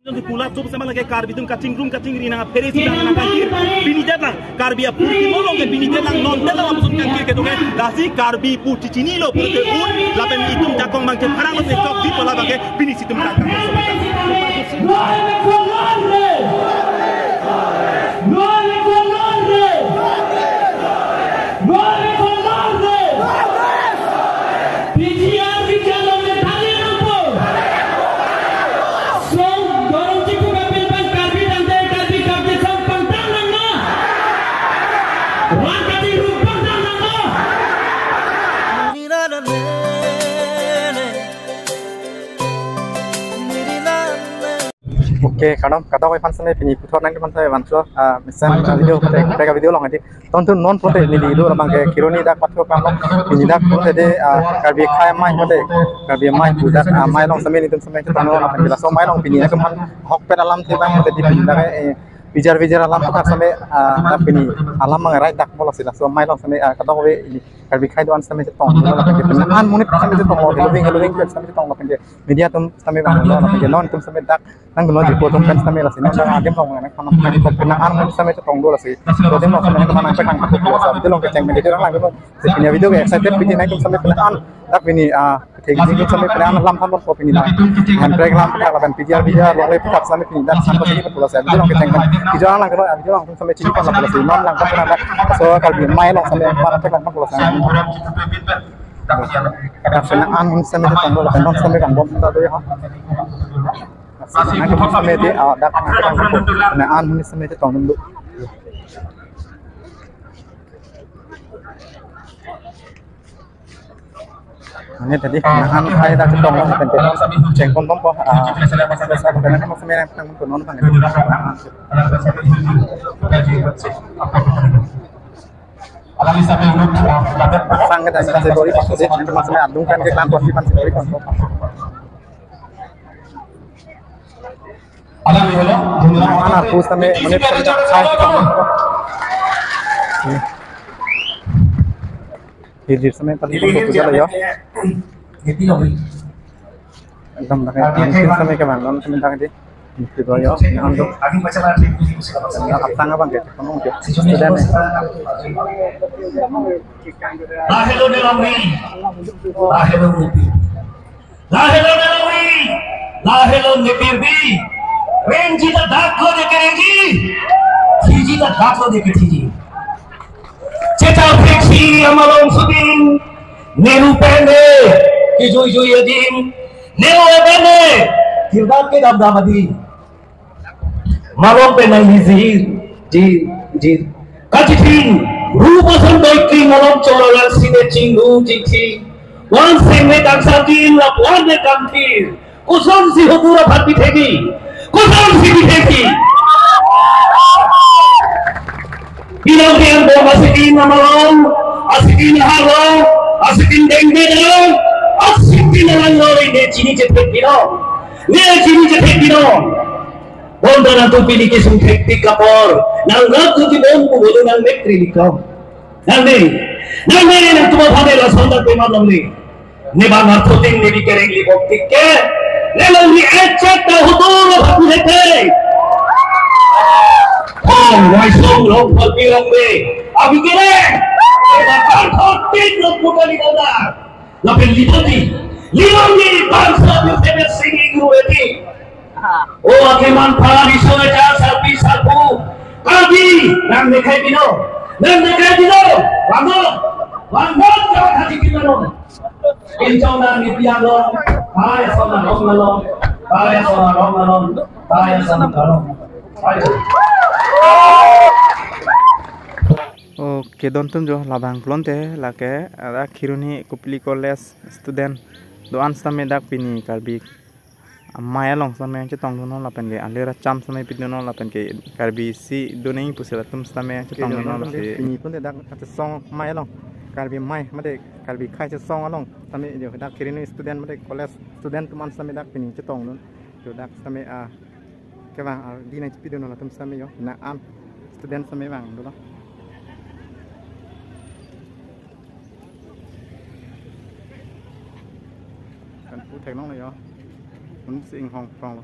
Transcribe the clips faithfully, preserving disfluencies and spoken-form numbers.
Jodi kula chup sama lake Karbi atum kachingrum kachingri nang phere si nang nang kangkir. Pini jatang Karbi apurti molong ke pini jatang non tela lapuson kangkir kedo ke. Lasi Karbi pu chichinilo pute un lapen itum jakong bang ke parang lo se chok di pola bang ke pini situm kangkir. P G R bichar along le thali nangpo. Song dorong chipu kapin pen Karbi tangte Karbi kapte song pangtang nangma. Rang kati rup pangtang nangma. Okay, kadom, kadom aphan sene pini puthot nang teman saya bantu, ah, mesen, ah, video, teka, teka video along adi. Tontu non pote neli do labang ke Kheroni dak pathu pang long. Pini dak pote de, ah, Karbi akhai amei pote. Karbi amei pu dak, ah, amei along seme nelitum seme chetong lo lapen ke laso amei along pini dak man hokpet alam the bang pote di pini dak, eh, bijar bijar alam pu dak seme, ah, dak pini alam mangarai dak bolo si laso amei along seme, ah, kadokave ili Karbi akhai do-an seme chetong lo lapen ke pini an monit seme chetong lo, heloving heloving seme chetong lo lapen ke media atum seme bang lo lapen ke non atum seme dak nang keno jipo atum pen seme lasi non dak adim long nang kono nang kop nang an seme chetong do lasi. So adim long seme nang nang pekang kop lasi. Adim long kecheng pen kejorang lang keno. Si pini video ke excited pini nang seme pen an dak pini, ah, kethek ji seme pen an lam than ko pini nang. Han break lam dak lapen P G R P G R long le dak seme pini dak san ko sini pen lasi. Adim long kecheng pen kejorang lang keno, adim long seme chini pen lasi. Non lang pen dak. So Karbi amei along seme pen pekang pen lasi. Dak seme an seme chetong do lapen non seme kangbom ta do ya. Nang kemo seme di, ah, dak nang kemo seme an seme chetong dulu. Ini tadi nang an akhai dak chetong lo lapen ke chengpon bompo, ah, selesai lapen nang kemo seme nang tang pun non tang. Sang ke dak seme bori, jadi nang kemo seme adung kan ke klan porsi pan seme bori kan. Alam ni holo, dunia. Mana aku seme menit kerja saya. Hilir seme tadi untuk kerja ya. Ekdom dak, mungkin seme ke bang, non seme dak di. Mesti do ya, yang untuk. Dak apsang abang ke, kamu ke. Student. Lahelo Nelongri. Lahelo Nipi. Lahelo Nelongri, lahelo Nipirpi. Rengji ta dak lo de kerengji, thiji ta dak lo de kethiji. Chechak theksi amalom sutin, Nehru pen de kijui jui adim, Nehru pen de kirdar kedam dam adim. Malom pen nangli jir, jir, jir. Kachithing, rup ason doikri malom cholalang sine chinghu chingthi. Wan seng me kangsakin lapuan me kangthir. Kosonsi hotur aphan pithekji. Kosonsi pithekji. Pinang piang bom asitin amalong, asitin harong, asitin dengbe darong, asitin alang loi ne chini chethek pinong. Ne chini chethek pinong. Bonta nangtum pini kesung thektik apor, nang rap tuti bom pu bolu nang metri likam. Nang ne, nang ne nangtum aphan lason dak pemam nang ne. Ne bang arthoting ne bi kereng li boktik ke, ne long ni echek ta hotur aphan pithekte. Hong, waisong, long, phalpi, long be, abi kereng. Ne bang arthoting long puta ni dada. Lapen lipoti, lirong ni bangsa pu famous singing guru eti. O akeman para riso reja sarpi sarpo, Karbi, nang nekhai pino, nang nekhai pino, wangno, wangno, jawa hati kita no. Kencong nang ni piang lo, kaya sama rong nalong, kaya sama rong nalong, kaya sama karong. Ayo. Okay, dontum jo labang pulote lake, ah, Kheroni Kopili College student do-an sitame dak pini Karbi amei along sitame chetong dunnon lapen ke alir acham sitame pidunnon lapen ke Karbi isi doning pusi latum sitame chetong dunnon lapen ke pini pulote dak kachesong amei along Karbi amei mate Karbi akhai chesong along sitame jo dak Kheroni student mate college student atum an sitame dak pini chetong dun jo dak sitame, ah, kevang ardi nangchepidun latum sitame jo, nang an student sitame vang dolo. Kan pu theklong lo jo. Mun si inghong phrong lo.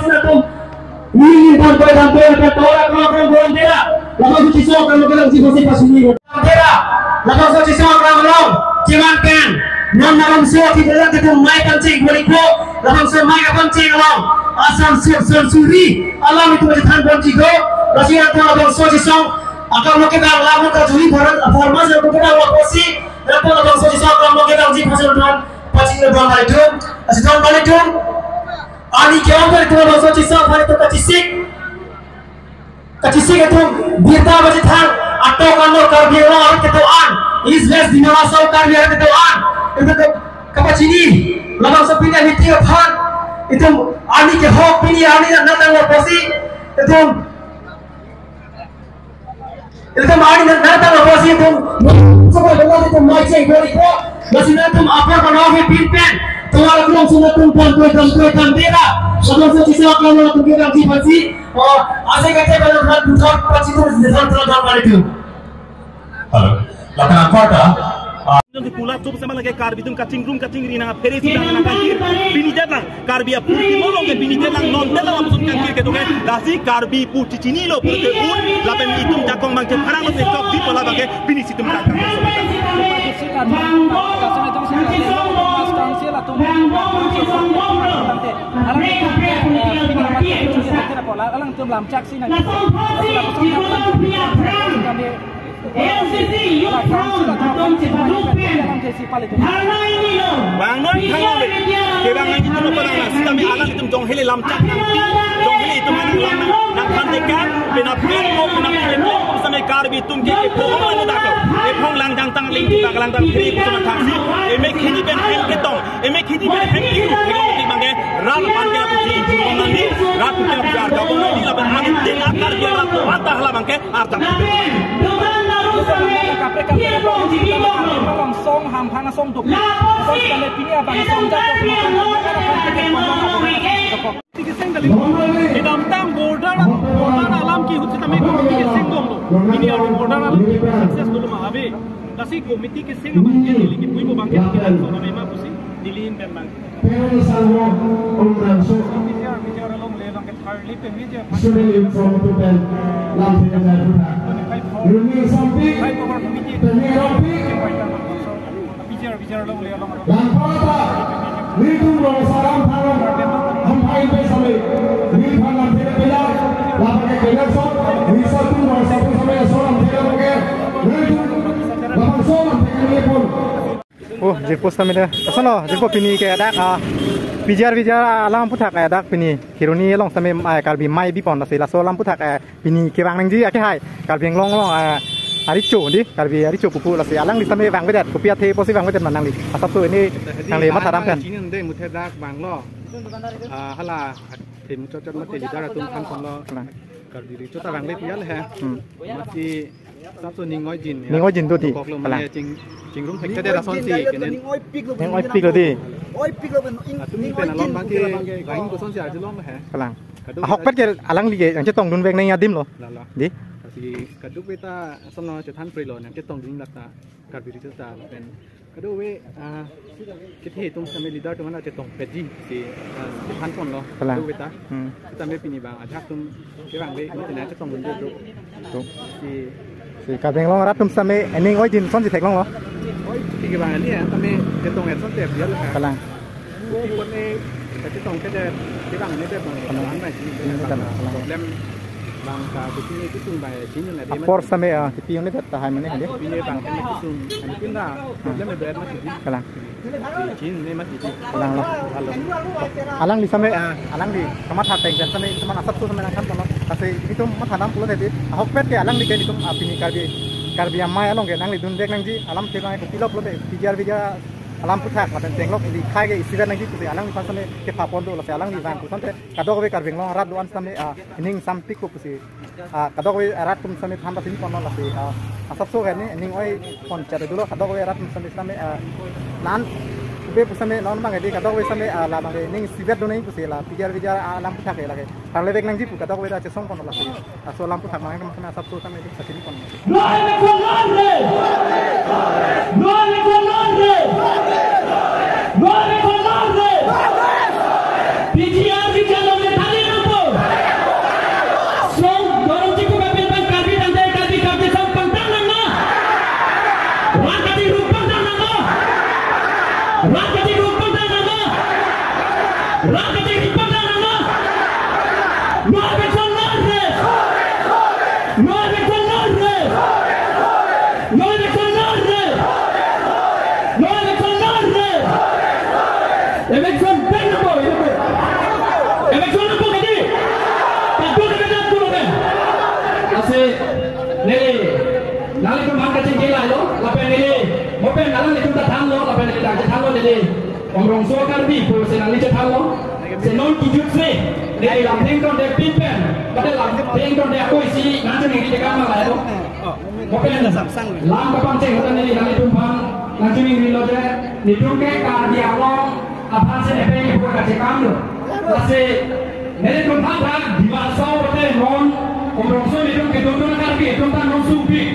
lapuson atum. Ni ni bon koi dam koi dam koi dam koi dam dera. Labangso Chesong akam kedamji aphansi pachini. Dera. Labangso Chesong akam along. Cheman pen. Non malomso athidera atum mei pangcheng bor-i ko. Labangso mei kapangcheng along. Asansol, Sansuri. Alam itum chethan ponji do. Lasi atum labangso Chesong akam kedam lamu kajui Bharat, Bharat alam kedam lapusi. Atum labangso Chesong akam kedamji aphansi pachini don balitum. Lasi don balitum. Arni ke-ong pen itum labangso Chesong aphan itum kachesik. Kachesik itum birta pachethang, atok anor Karbi Anglong arat kedo-an, East West Dima Hasao Karbi arat kedo-an. Itum ke-, kapachini, labangso pini a-meeting aphan, itum arni kehok pini arni nangtanglo apotsi, itum Itum arni nangtanglo apotsi itum. Sobo itum mei cheng bor-i ko. Lasi nangtum apor panong ke pin pen. Tovar Krongsun atum pon koi dam koi dam dera. Labangso Chesong akam along atum kedamji aphansi. Oh, ase kete pen atum puthot pachini itum jisal telah dam balitum. Hello. Lakan apa ta? Nang di pula tup sama lagi Karbi atum kachingrum kachingri nang phere si nang nang kachir. Pini jatang. Karbi apurti molong ke pini jatang non jatang lapuson kangkir kedo ke, lasi Karbi pu chechinilo pute un, lapen itum jakong bang chepharang lo, chok di pola bang ke pini si itum kangkir. Alangtum lamchak si nang. L C C Youth Council atum chepadu pen dharna ini lo. Bang non thang lo. Ke bang nang itum apa nang nang sitame alangtum jong hele lamchak nang. Jong hele itum nang lam nang, nang than tekan, pena pen mo pena pen mo sitame Karbi atum ke ke phong lang dak lo. Ke phong lang jang tang ling dak lang tang phri kusona thaksi. Eme khini pen hem ketong. Eme khini pen hem ketong. Ke bang ke ram pan ke apuji itum nang ni. Karbi arat rat ta hala abangke arjap. Lapen dokan laru same, kaprek kaprek, Pirbong, Jibibong, song hamphang song duk. Lapot song si, same pini abang song jak Pirbong, Jibibong, Jibibong. Kedamtang border, border alam kehut sitame committee keseng bomlo. Pini aro border alam kehut success dolo ma ave. Lasi committee keseng abangke neli kipuipo abangke kilang solo mema pusi neli hin pen abang. Pero ni salvo un rancho. Bijar, bijar along le abangke thar le pen bijar. Student uniform tu pen lam the jai pura. Runi sampi, tuni rompi. Bijar, bijar along le along. Langpara ta, nelitum rong saram tharong, hamphang pe same, neli phan lam the pela, lapen ke kena so, neli so tum rong sapu same so lam the ke, nelitum, lapen so lam the ke neli pon. Oh, jirpo sitame de. Asono, jirpo pini ke dak, ah, bijar bijar alam aphuthak, eh, dak pini. Kheroni along sitame, ah, Karbi mai bipon lasi laso alam aphuthak, eh, pini kevang nangji akehai. Karbi Anglong along, ah, arecho di, Karbi arecho pupu lasi alangli sitame vangvedet, kopi athe pusi vangvedet ma nangli. Asapso pini nangli matha dam pen. Chini de muthe dak vanglo. Ah, hala, the muchot chot mate leader atum than ponlo. Kalang. Karbi arecho ta vangle pu ya le he. Hmm. Mati asapso ning oijin ya. Ning oijin do di. Bokok lo. Kalang. Mane ching, chingrum thek thek asonsi kenen. Ning oipiklo di. Oipiklo ben. Atum pen alon abangke, bang kosonsi arjulong he. Kalang. Kaduk ahokpet ke alangli ke nangchetongdun vek nang adim lo. Lala. Di. Lasi kadokave ta asono chethan prilo nangchetongdun lak ta Karbi arecho ta pen. Kadokave, ah, kethe atum sitame leader atum nangchetong petji si, ah, chethan ponlo. Kalang. Kadokave ta. Hmm. Sitame pini abang ajak atum kevangve mate nangchetongdun do. To. Si. Si Karbi Anglong arat atum sitame ning oijin asonsi theklonglo. Oi, pini kevang ani ya, sitame chetong asonte biar. Kalang. Pini pon ne kachetong ke de, kevang ne de pon ne. Kalang. Kalang na si. Ini kalang, kalang. Problem abang ka kuchini kuchung bai chini na de. Apor sitame, ah, kipi ne de tahai mane de. Pini abang ke kuchung, ani pin na problem de ma si. Kalang. Chini ne ma si. Kalang lo. Alangli sitame, ah, alangli kamatha ateng pen sitame, teman asapso sitame nangthan ponlo. Lasi nelitum matha dam pulo tadi. Ahokpet ke alangli ke nelitum, ah, pini Karbi, Karbi amei along ke nangledun vek nangji alam ke bang kopilo pulote, bijar bijar alam aphuthak lapen tenglok ili khai ke isivet nangji pusi alangliphan sitame kepha pon do, lasi alangli vang pu asonte kadokave Karbi Anglong arat do-an sitame, ah, ning sampik ko pusi, ah, kadokave arat atum sitame than pasin ponlo lasi, ah, asapso ke ne ning oipon chat dolo kadokave arat atum sitame sitame, ah, nan ube pu sitame non abang di kadokave sitame, ah, la abang ning isivet do nangji pusi la bijar bijar, ah, alam aphuthak ke lake. Thangle vek nangji pu kadokave ta chesong ponlo lasi. Laso alam aphuthak abang ke sitame asapso sitame di pasin pon. No eviction, no rest! No eviction, no rest! No eviction, no rest! P G R V K along le thali nangpo. Song dorong chipu kapin pen Karbi tangte Karbi Karbi song pangtang nangma. Rat kati rup pangtang nangma. Rat kati rup pangtang nangma. Rat kati rup pangtang nangma. No eviction, no rest! No eviction, no rest! No eviction, no rest! No eviction, no rest! Eviction back nangpo, eviction. Eviction nangpo kadi. Patu kadi patu kadi. Lasi, neli, nanglitum aphan kachingki lahelo, lapen neli, mo pen nanglitum ta thanlo, lapen neli ta thanlo neli. Umrongso Karbi pu si nangli chethanlo. Si non kijut si, neli lamtheng tongte pin pen, mate lamtheng tongte ako isi nangchoningri tekang ma lahelo. Mo pen lam kapangcheng ahut neli nanglitum aphan nangchoningrilo je, nelitum ke Karbi Anglong aphan si nepei kepho kachekam lo. Lasi nelitum aphan dak Dima Hasao mate non Umrongso nelitum kedodun Karbi atum ta non sungpik.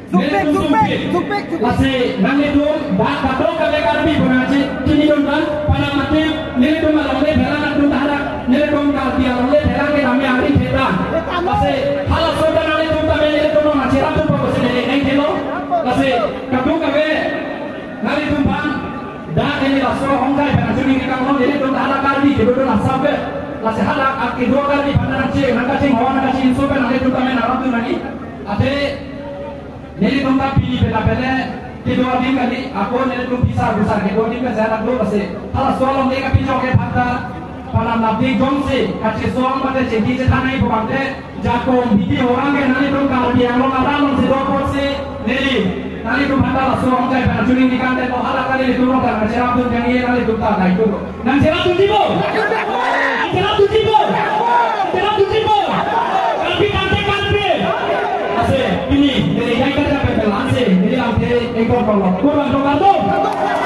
Sungpik, sungpik, sungpik, sungpik. Lasi nanglitum dak kadokave Karbi pu nangchini, chinidun kan, pada mati nelitum alongle pherang atum ta hadak, nelitum Karbi alongle pherang ke nami ari theta. Lasi halaso ta nanglitum ta nelitum nangcherap atum pusi neli neng thelo. Lasi kadokave nanglitum aphan dak neli laso ahormu pen nangchoningrikang lo, nelitum ta hadak Karbi kedodun asap ke. Lasi hadak akedo Karbi aphan nangche, nangkachinghon, nangkachinso pen nanglitum ta nangrapdun nangji. Athe nelitum ta pini pela pele kedo adim kali, ako nelitum pisa besar kedo adim ke jarak do lasi. Halaso alongle kapejok aphan ta, pada mati jongsi kachesong mate chingki chethan nangji pu abang te, jakong hidi orang ke nanglitum Karbi Anglong arat along si do apotsi neli nanglitum aphan ta laso ahormu pen nangchoningrikang te, to hala kali nelitum ta nangcherapdun kangni, nanglitum ta nangtum. Nangcherapdunji bo? Nangcherapdunji bo? Nangcherapdunji bo? Se, pini, neli yang kerja pembelan se, neli lamthe ekor kolok. Kurang dong kardom.